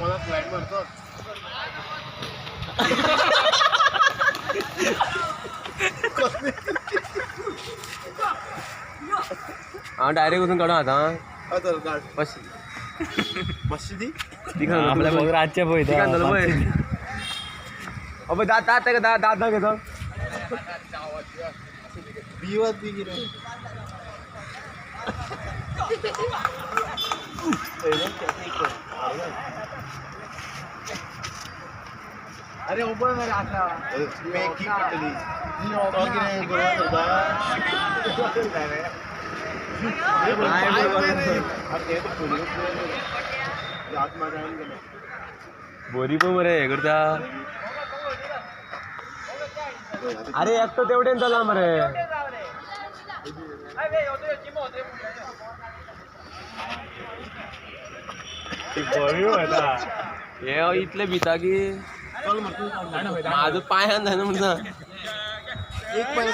कोणाक फ्लायट मारतो. हांव डायरेक्ट वचून काडूं आतां. हा चल काड. मातशी मातशी दी. आपल्या मग रातचे पळयता. तिका जालो पळय. अबे दात दात ताका दात दात दाखयता. बिवत बी कितें. अरे ओपन मरे आता. मेकी पडटली. तो कितें बरोबर करता. अरे ते तर फुडें हात मारून गेलो. बोरी पण मरे हे करता. अरे एकटो तेवढेन चला मरे. हे इतले भिता की चल मग तू काढ. माझं पायान जायना म्हणता. एक पाय.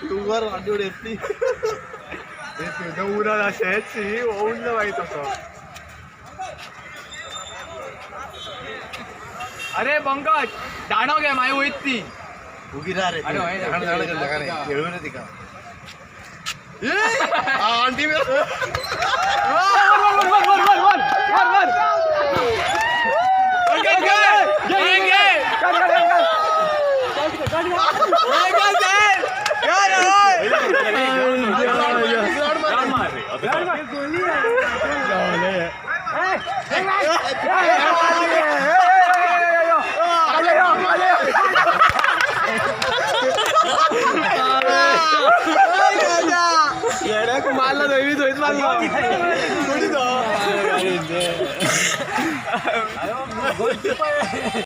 तू वर आड्डी उडयतली. उरत अशेंच उरलो मागीर तसो. अरे पंकज दांडो घे मागीर वयत ती. उगी राहा रे. अरे हय, झाड झाड करता का रे? खेळू रे तिका. आंटी. पंकज घे, घे, घे. येड्याक मारला थंय बी थंयच मारलो.